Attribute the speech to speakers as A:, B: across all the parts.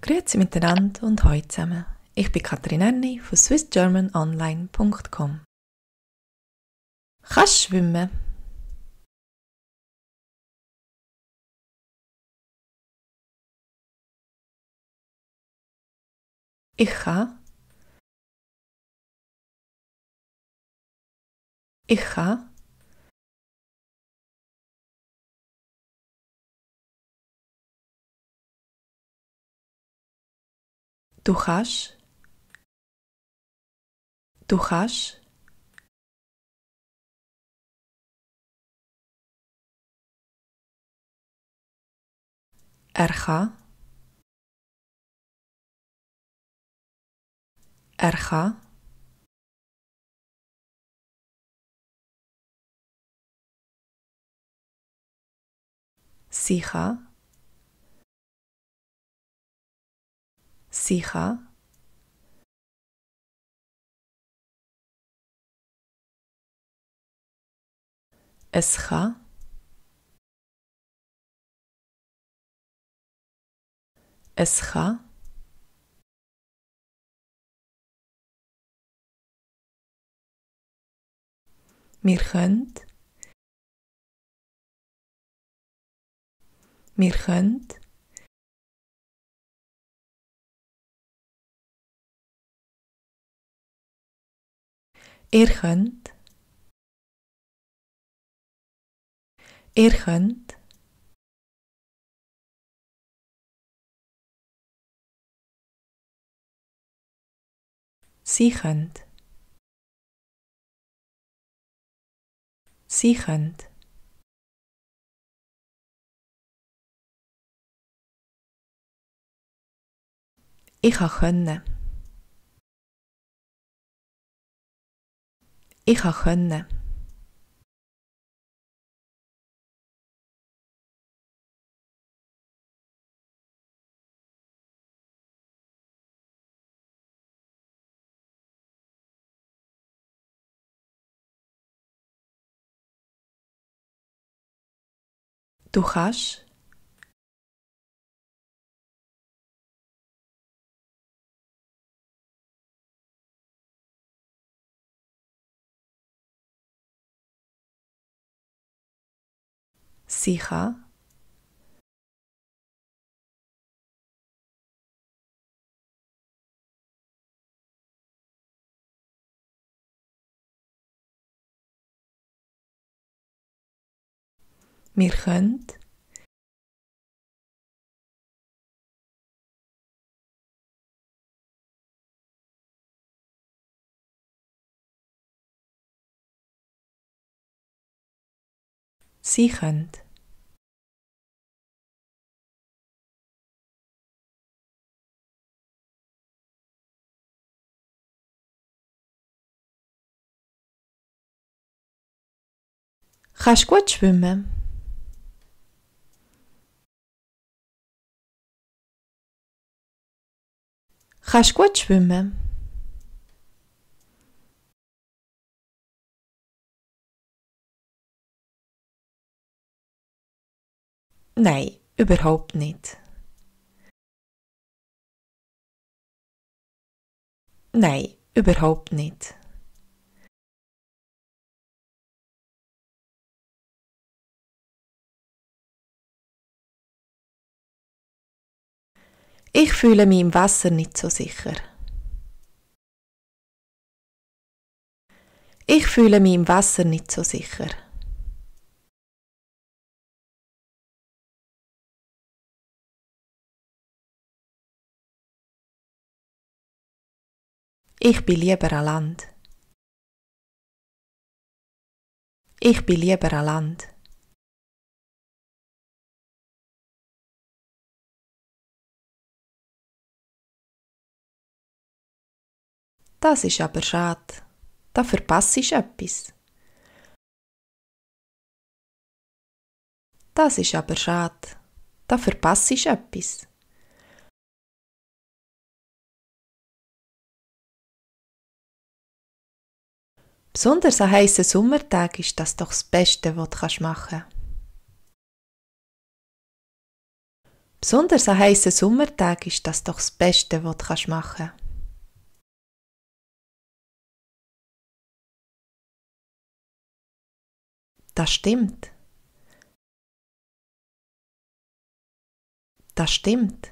A: Grüezi miteinander und hallo zusammen. Ich bin Katrin Erni von swissgermanonline.com. Kannst du schwimmen? Ich kann. Ich kann. Du kannst. Du kannst. Er kann. Er kann. Sie kann. Sie kann. Es kann. Es kann. Wir können. Wir können. Ihr könnt. Ihr könnt. Sie könnt. Sie könnt. Ich kann können. Ich kann können. Du kannst. Sie kann. Wir können. Sie könnt. Kannst gut schwimmen? Kannst gut schwimmen? Nein, überhaupt nicht. Nein, überhaupt nicht. Ich fühle mich im Wasser nicht so sicher. Ich fühle mich im Wasser nicht so sicher. Ich bin lieber an Land. Ich bin lieber an Land. Das ist aber schade. Da verpasse ich etwas. Das ist aber schade. Da verpasse ich etwas. Besonders an heissen Sommertagen ist das doch das Beste, was du machen kannst. Besonders an heissen Sommertagen ist das doch das Beste, was du machen kannst. Das stimmt. Das stimmt.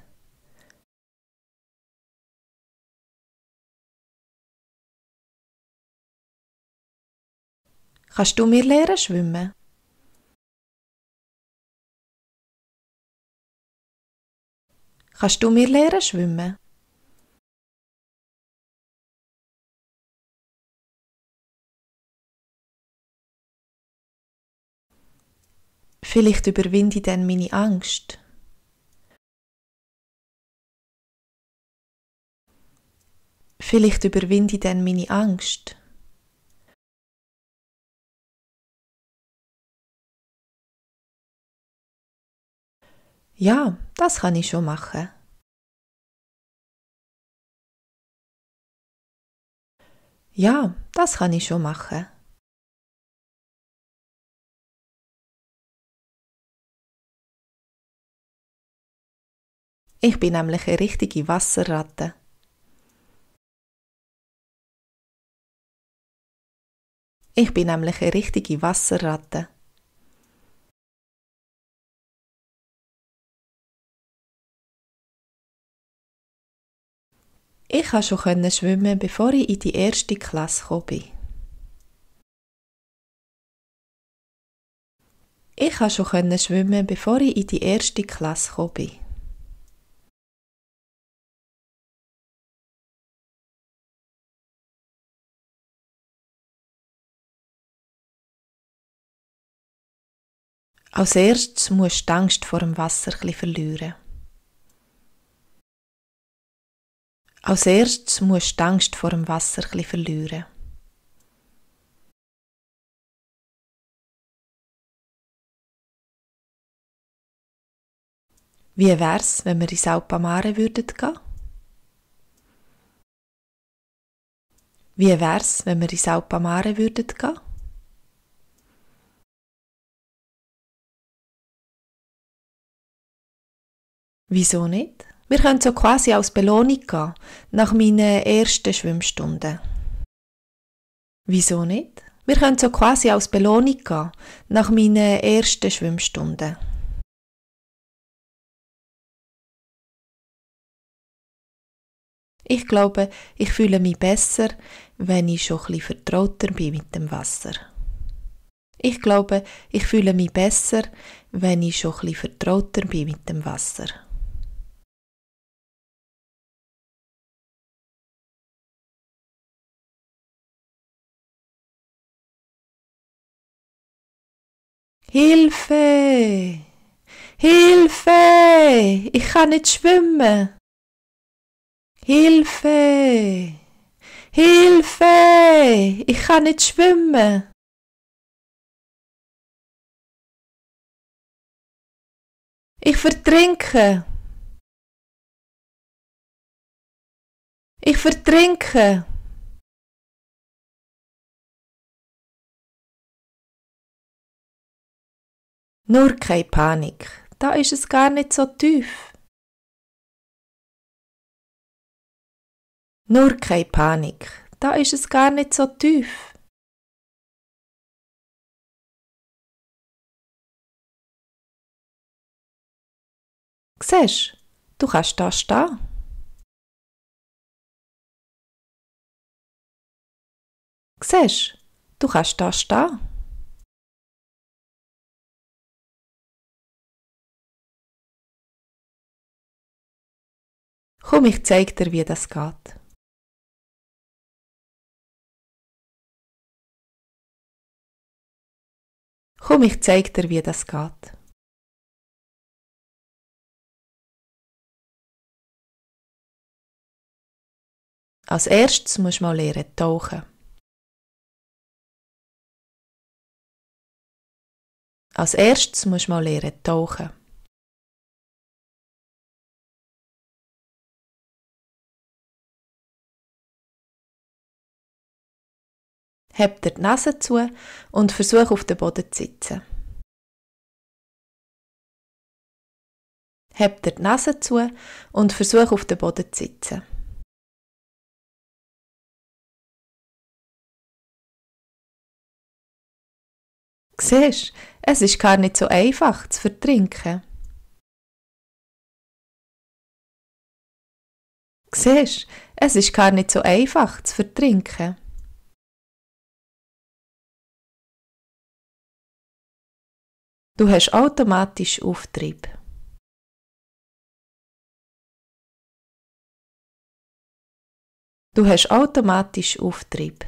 A: Kannst du mir lernen schwimmen? Kannst du mir lernen schwimmen? Vielleicht überwinde ich dann meine Angst. Vielleicht überwinde ich dann meine Angst. Ja, das kann ich schon machen. Ja, das kann ich schon machen. Ich bin nämlich eine richtige Wasserratte. Ich bin nämlich eine richtige Wasserratte. Ich konnte schon schwimmen, bevor ich in die erste Klasse gekommen bin. Ich konnte schon schwimmen, bevor ich in die erste Klasse gekommen bin. Als erstes musst du die Angst vor dem Wasser ein bisschen verlieren. Als erstes musst du die Angst vor dem Wasser ein bisschen verlieren. Wie wär's, wenn wir ins Alpamare würden gehen? Wie wär's, wenn wir ins Alpamare würden gehen? Wieso nicht? Wir können so quasi als Belohnung gehen, nach meinen ersten Schwimmstunden. Wieso nicht? Wir können so quasi als Belohnung gehen, nach meinen ersten Schwimmstunden. Ich glaube, ich fühle mich besser, wenn ich schon ein bisschen vertrauter bin mit dem Wasser. Ich glaube, ich fühle mich besser, wenn ich schon ein bisschen vertrauter bin mit dem Wasser. Hilfe! Hilfe! Ich kann nicht schwimmen! Hilfe! Hilfe! Ich kann nicht schwimmen! Ich vertrinke! Ich vertrinke! Nur keine Panik, da ist es gar nicht so tief. Nur keine Panik, da ist es gar nicht so tief. Siehst du, kannst da stehen. Siehst du, kannst da stehen. Komm, ich zeig dir, wie das geht. Komm, ich zeig dir, wie das geht. Als erstes musst du mal lernen tauchen. Als erstes musst du mal lernen tauchen. Heb dir die Nase zu und versuch auf den Boden zu sitzen. Heb dir die Nase zu und versuch auf dem Boden zu sitzen. Siehst, es ist gar nicht so einfach zu vertrinken. Siehst, es ist gar nicht so einfach zu vertrinken. Du hast automatisch Auftrieb. Du hast automatisch Auftrieb.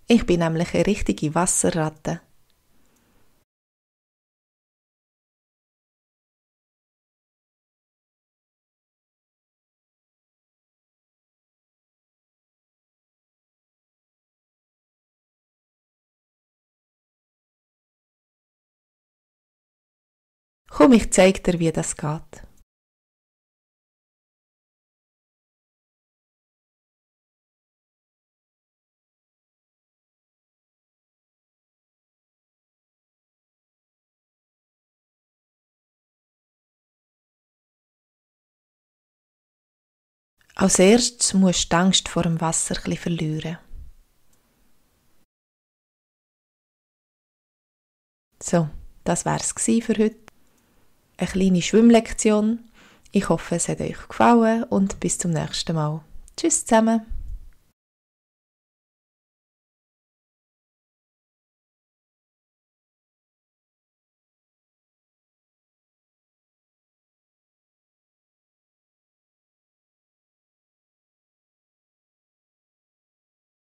A: Ich bin nämlich eine richtige Wasserratte. Komm, ich zeig dir, wie das geht. Als erstes musst du die Angst vor dem Wasser ein bisschen verlieren. So, das wär's für heute. Eine kleine Schwimmlektion. Ich hoffe, es hat euch gefallen und bis zum nächsten Mal. Tschüss zusammen.